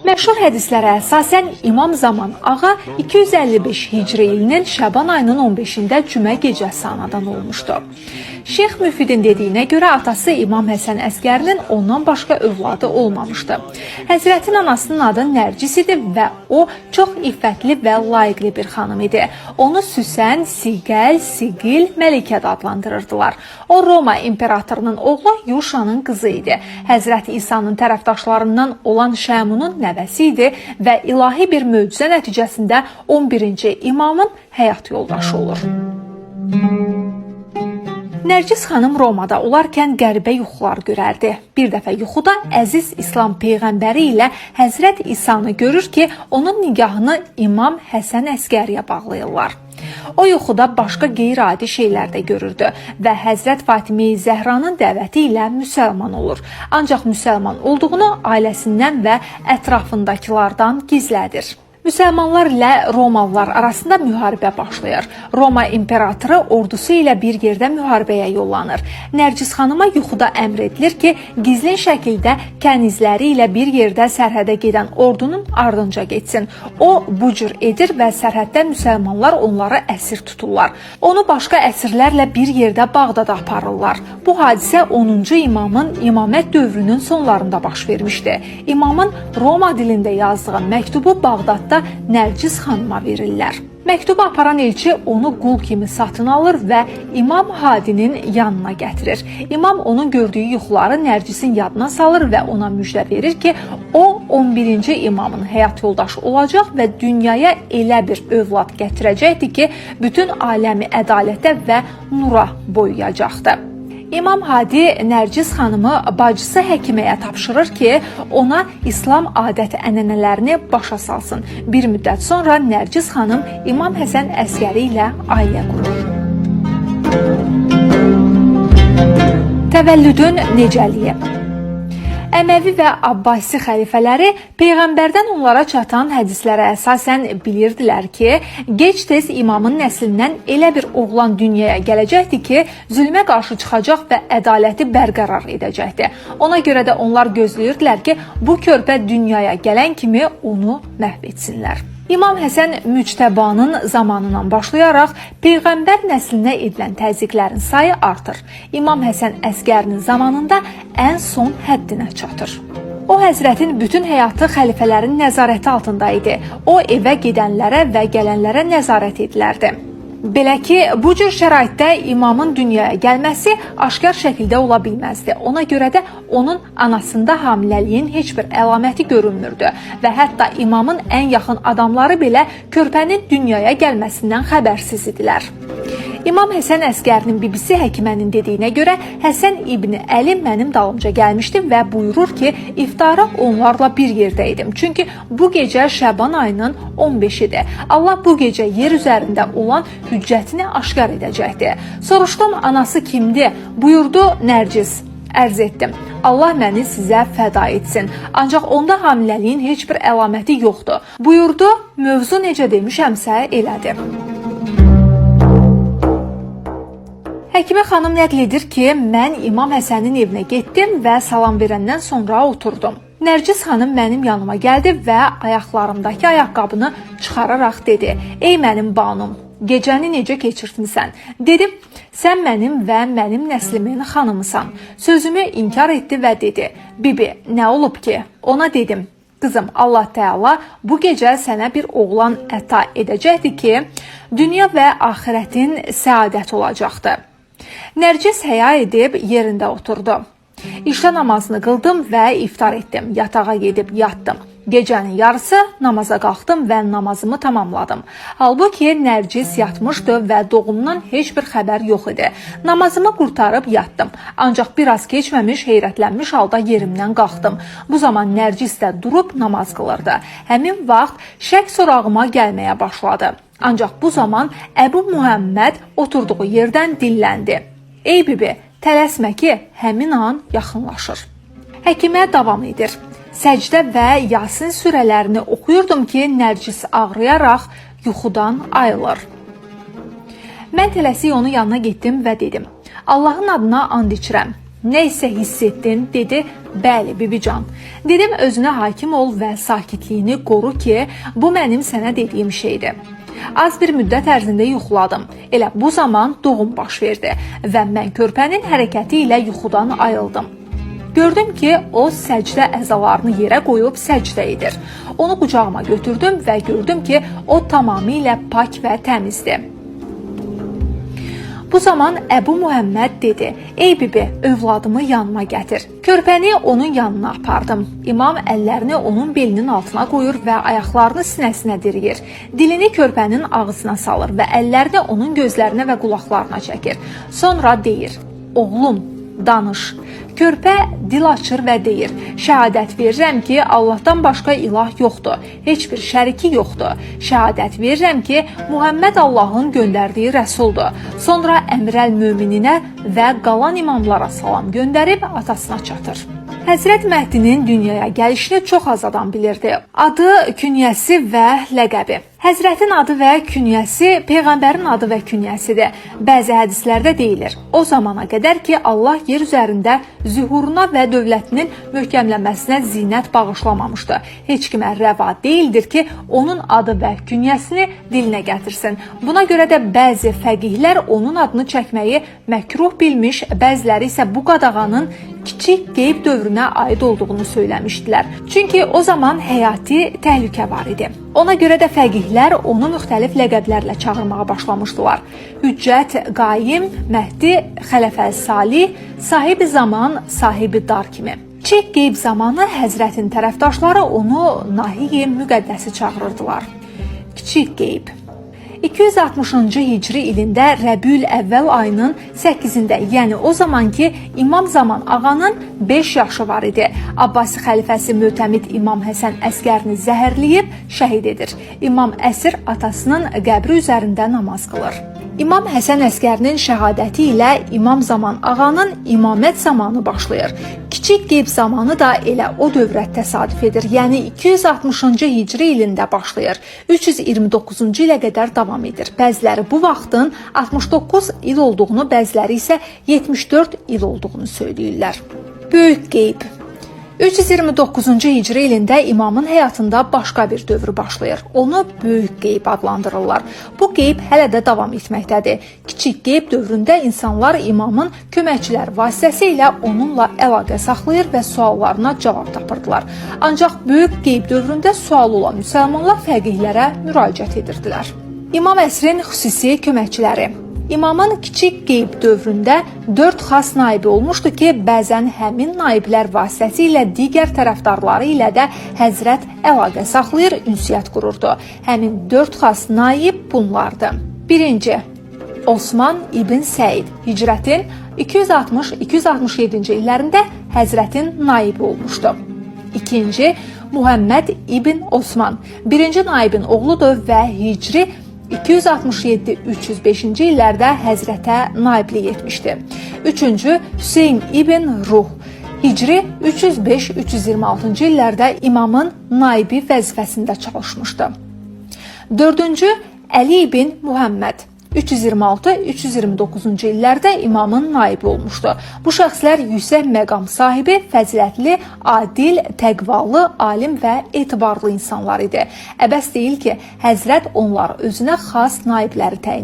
Məşhur hədislərə əsasən İmam Zaman Ağa 255 Hicri ilinin Şəban ayının 15-də cümə gecəsi anadan olmuşdu. Şeyx Müfidin dediyinə görə atası İmam Həsən Əskərinin ondan başqa övladı olmamışdı. Həzrətin anasının adı Nərcis idi və o çox iffətli və layiqli bir xanım idi. Onu Süsən, Siqəl, Siqil, Məlikə də adlandırırdılar. O Roma imperatorunun oğlu Yuşanın qızı idi. Həzrəti İsa'nın tərəfdaşlarından olan Şəmunun nəvəsi idi və ilahi bir möcüzə nəticəsində 11-ci imamın həyat yoldaşı olur. Nərgiz xanım Romada olarkən qəribə yuxular görərdi. Bir dəfə yuxuda əziz İslam peyğəmbəri ilə Həzrət İsa'nı görür ki, onun nigahını İmam Həsən Əskəriyə bağlayırlar. O yuxuda başqa qeyri-adi şeylər də görürdü və Həzrət Fatimə-i Zəhranın dəvəti ilə müsəlman olur. Ancaq müsəlman olduğunu ailəsindən və ətrafındakılardan gizlədir. Müsəlmanlar ilə Romalılar arasında müharibə başlayır. Roma imperatoru ordusu ilə bir yerdə müharibəyə yollanır. Nərgiz xanıma yuxuda əmr edilir ki, gizlin şəkildə kənizləri ilə bir yerdə sərhədə gedən ordunun ardınca getsin. O bu cür edir və sərhəddə müsəlmanlar onları əsir tuturlar. Onu başqa əsirlərlə bir yerdə Bağdada aparırlar. Bu hadisə 10-cu imamın imamət dövrünün sonlarında baş vermişdi. İmamın Roma dilində yazdığı məktubu Bağdadda Nərgiz xanıma verirlər. Məktubu aparan elçi onu qul kimi satın alır və İmam Hadinin yanına gətirir. İmam onun gördüyü yuxuları Nərgisin yadına salır və ona müjdə verir ki, o 11-ci imamın həyat yoldaşı olacaq və dünyaya elə bir övlad gətirəcəkdir ki, bütün aləmi ədalətə və nura boyayacaqdır. İmam Hadi Nərgiz xanımı bacısı Həkiməyə tapşırır ki, ona İslam adət-ənənələrini başa salsın. Bir müddət sonra Nərgiz xanım İmam Həsən Əskəri ilə ailə qurur. Təvəllüdün necəliyi. Əməvi və Abbasi xəlifələri peyğəmbərdən onlara çatan hədislərə əsasən bilirdilər ki, gec-tez imamın nəslindən elə bir oğlan dünyaya gələcəkdi ki, zülmə qarşı çıxacaq və ədaləti bərqərar edəcəkdi. Ona görə də onlar gözləyirdilər ki, bu körpə dünyaya gələn kimi onu məhv etsinlər. İmam Həsən Müctəbanın zamanından başlayaraq peyğəmbər nəslinə edilən təzyiqlərin sayı artır. İmam Həsən Əskərinin zamanında ən son həddinə çatır. O həzrətin bütün həyatı xəlifələrin nəzarəti altında idi. O evə gedənlərə və gələnlərə nəzarət edilərdi. Belə ki, bu cür şəraitdə imamın dünyaya gəlməsi aşkar şəkildə ola bilməzdi. Ona görə də onun anasında hamiləliyin heç bir əlaməti görünmürdü və hətta imamın ən yaxın adamları belə körpənin dünyaya gəlməsindən xəbərsiz idilər. İmam Həsən Əskərinin bibisi Həkimənin dediyinə görə Həsən İbni Əli mənim dalımca gəlmişdi və buyurur ki, iftara onlarla bir yerdə idim. Çünki bu gecə Şəban ayının 15-idir. Allah bu gecə yer üzərində olan hüccətini aşkar edəcəkdi. Soruşdum anası kimdir? Buyurdu Nərgiz. Ərz etdim. Allah məni sizə fəda etsin. Ancaq onda hamiləliyin heç bir əlaməti yoxdur. Buyurdu, mövzu necə demişəmsə elədi. Həkimə xanım nəql edir ki, mən İmam Həsənin evinə getdim və salam verəndən sonra oturdum. Nərgiz xanım mənim yanıma gəldi və ayaqlarımdakı ayaqqabını çıxararaq dedi: "Ey mənim banum, gecəni necə keçirtmisən?" Dedim: "Sən mənim və mənim nəslimin xanımısan." Sözümü inkar etdi və dedi: "Bibi, nə olub ki?" Ona dedim: Qızım, Allah Teala bu gecə sənə bir oğlan əta edəcəkdir ki, dünya və axirətin səadəti olacaqdır. Nərgiz həya edib yerində oturdu. İşə namazını qıldım və iftar etdim. Yatağa gedib yatdım. Gecənin yarısı namaza qalxdım və namazımı tamamladım. Halbuki Nərgiz yatmışdı və doğumdan heç bir xəbər yox idi. Namazımı qurtarıb yatdım. Ancaq biraz keçməmiş heyrətlənmiş halda yerimdən qalxdım. Bu zaman Nərgiz də durub namaz qılırdı. Həmin vaxt şək sorağıma gəlməyə başladı. Ancaq bu zaman Əbu Muhammed oturduğu yerdən dilləndi. Ey bibi, tələsmə ki, həmin an yaxınlaşır. Həkimə davam edir. Səcdə və Yasin surələrini oxuyurdum ki, Nərgiz ağrıyaraq yuxudan ayılır. Mən tələsik onun yanına getdim və dedim: Allahın adına and içirəm. Nə isə hiss etdin? Dedi, bəli, bibican. Dedim, özünə hakim ol və sakitliyini qoru ki, bu mənim sənə dediyim şeydir. Az bir müddət ərzində yuxuladım. Elə bu zaman doğum baş verdi və mən körpənin hərəkəti ilə yuxudan ayıldım. Gördüm ki, o səcdə əzalarını yerə qoyub səcdə edir. Onu qucağıma götürdüm və gördüm ki, o tamamilə pak və təmizdir. Bu zaman Əbu Muhəmməd dedi: "Ey bibi, övladımı yanıma gətir." Körpəni onun yanına apardım. İmam əllərini onun belinin altına qoyur və ayaqlarını sinəsinə dirəyir. Dilini körpənin ağzına salır və əllərini onun gözlərinə və qulaqlarına çəkir. Sonra deyir: "Oğlum, danış." Körpə dil açır və deyir: "Şəhadət verirəm ki, Allahdan başqa ilah yoxdur, heç bir şəriki yoxdur. Şəhadət verirəm ki, Muhammed Allahın göndərdiyi rəsuldur." Sonra Əmirəl Mömininə və qalan imamlara salam göndərib atasına çatır. Həzrət Məhdinin dünyaya gəlişini çox az adam bilirdi. Adı, künyəsi və ləqəbi. Həzrətin adı və künyəsi peyğəmbərin adı və künyəsidir. Bəzi hədislərdə deyilir: O zamana qədər ki, Allah yer üzərində zühuruna və dövlətinin möhkəmlənməsinə zinət bağışlamamışdı. Heç kimə rəva deyildir ki, onun adı və künyəsini dilinə gətirsin. Buna görə də bəzi fəqihlər onun adını çəkməyi məkruh bilmiş, bəziləri isə bu qadağanın kiçik qeyb dövrünə aid olduğunu söyləmişdilər. Çünki o zaman həyati təhlükə var idi. Ona görə də fəqihlər onu müxtəlif ləqəblərlə çağırmağa başlamışdılar. Hüccət, Qaim, Məhdi, Xələfəl Salih, Sahibi Zaman, Sahibi Dar kimi. Kiçik qeyb zamanı Həzrətin tərəfdaşları onu Nahiyi Müqəddəsi çağırırdılar. Kiçik qeyb 260-cı hicri ilində Rəbiül Əvvəl ayının 8-də, yəni o zaman ki, İmam Zaman ağanın 5 yaşı var idi. Abbasi xəlifəsi Mötəmid İmam Həsən Əskərini zəhərləyib şəhid edir. İmam əsir atasının qəbri üzərində namaz qılır. İmam Həsən Əskərinin şəhadəti ilə İmam Zaman ağanın imamət zamanı başlayır. Kiçik qeyb zamanı da elə o dövrə təsadüf edir. Yəni 260-cı hicri ilində başlayır. 329-cu ilə qədər davam edir. Bəziləri bu vaxtın 69 il olduğunu, bəziləri isə 74 il olduğunu söyləyirlər. Böyük qeyb 329-cu hicri ilində imamın həyatında başqa bir dövr başlayır. Onu böyük qeyb adlandırırlar. Bu qeyb hələ də davam etməkdədir. Kiçik qeyb dövründə insanlar imamın köməkçiləri vasitəsilə onunla əlaqə saxlayır və suallarına cavab tapırdılar. Ancaq böyük qeyb dövründə sualı olan müsəlmanlar fəqihlərə müraciət edirdilər. İmam əsrin xüsusi köməkçiləri. İmamın kiçik qeyb dövründə 4 xas naibi olmuşdu ki, bəzən həmin naiblər vasitəsilə digər tərəfdarları ilə də Həzrət əlaqə saxlayır, ünsiyyət qururdu. Həmin 4 xas naib bunlardı. Birinci, Osman ibn Səid hicrətin 260-267-ci illərində Həzrətin naibi olmuşdu. İkinci, Muhammed ibn Osman birinci naibin oğludur və hicri 267-305-ci illərdə Həzrətə naiblik etmişdi. Üçüncü, Hüseyn ibn Ruh hicri 305-326-cı illərdə imamın naibi vəzifəsində çalışmışdı. Dördüncü, Əli ibn Muhammed 326-329-cu illərdə imamın naibi olmuşdu. Bu şəxslər yüksək məqam sahibi, fəzilətli, adil, təqvalı, alim və etibarlı insanlar idi. Əbəs deyil ki, Həzrət onları özünə xas naibləri təyin